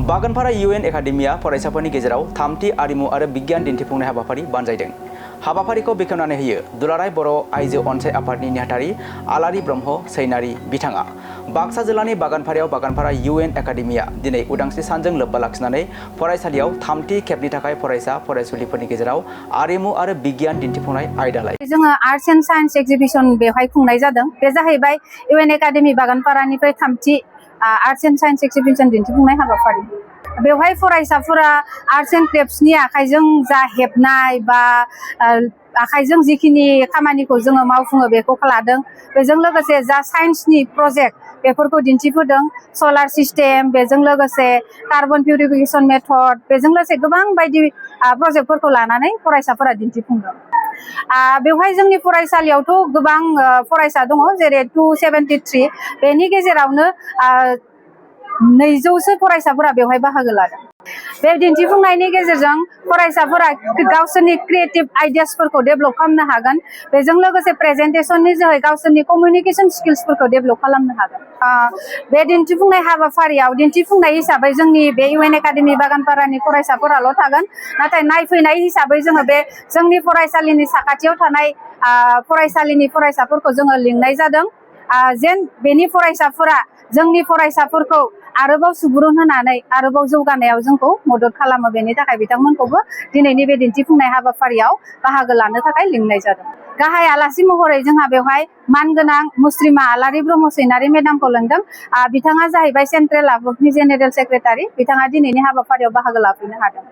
Baganpara UN academia फरायसाफोरनि गेजेराव थामथि आरिमु आरो बिगियान दिन्थिफुंनाय हाबाफारि बानजायदों। हाबाफारिखौ बेखेवनानै होयो दुलाराय बर' आइजो अनसाय आफादनि नेहाथारि आलारि ब्रह्म सैनारि बिथाङा। बाक्सा जिल्लानि बागानपारायाव बागानपारा UN एकाडेमिया दिनै उदांस्रि सानजों लोब्बा लाखिनानै फरायसालियाव थामथि खेबनि थाखाय फरायसा फरायसुलिफोरनि गेजेराव आरिमु आरो बिगियान दिन्थिफुंनाय आयदा लायो। जोङो आर्ट्स एन्ड साइन्स एक्जिबिशन बेवहाय खुंनाय जादों। बे जाहैबाय UN एकाडेमि बागानपारानिफ्राय थामथि आर्ट्स एन्ड साइन्स एक्जिबिशन दिन्थिफुंनाय हाबाफारि। बेवहाय फरायसाफोरा आर्ट्स एन्ड क्राफ्ट्सनि आखाइजों जा हेबनाय बा आखाइजों जिखिनि खामानिखौ जोङो मावफुङो बेखौ लादों। बेजों लोगोसे जा साइन्सनि प्रजेक्ट बेफोरखौ दिन्थिफुंदों। सलार सिस्टेम, बेजों लोगोसे कार्बन पिउरिफिकेशन मेथड, बेजों लोगोसे गोबां बायदि प्रजेक्टफोरखौ लानानै फरायसाफोरा दिन्थिफुंदों। बेवहाय जोंनि फरायसालियावथ' गोबां फरायसा दङ, जेरै 273। बेनि गेजेरावनो 200सो फरायसाफोरा बेवहाय बाहागो लादों। बे दिन्थिफुंनायनि गेजेरजों फरायसाफोरा गावसोरनि क्रिएटिभ आइडियासफोरखौ डेभेलप खालामनो हागोन। बेजों लोगोसे प्रेजेन्टेशननि जोहै गावसोरनि कमिउनिकेशन स्किल्सफोरखौ डेभेलप खालामनो हागोन। बे दिन्थिफुंनाय हाबाफारियाव दिन्थिफुंनाय हिसाबै जोंनि बे UN एकाडेमि बागानपारानि फरायसाफोराल' थागोन। नाथाय नायफैनाय हिसाबै जोङो बे जोंनि फरायसालिनि साखाथियाव थानाय फरायसालिनि फरायसाफोरखौ जोङो लिंनाय जादों। जेन बेनि फरायसाफोरा जोंनि फरायसाफोरखौ आरोबाव सुबुरुन होनानै आरोबाव जौगानायाव जोंखौ मदद खालामो। बेनि थाखाय बिथांमोनखौबो दिनैनि बे दिन्थिफुंनाय हाबाफारियाव बाहागो लानो थाखाय लिंनाय जादों। गाहाय आलासि महरै जोंहा बेवहाय मानगोनां मुस्रिमा आलारि ब्रह्म सैनारि मेडामखौ लेंदों। बिथाङा जाहैबाय सेन्ट्रेल आफादनि जेनेरेल सेक्रेटारि। बिथाङा दिनैनि हाबाफारियाव बाहागो लाफैनो हादों।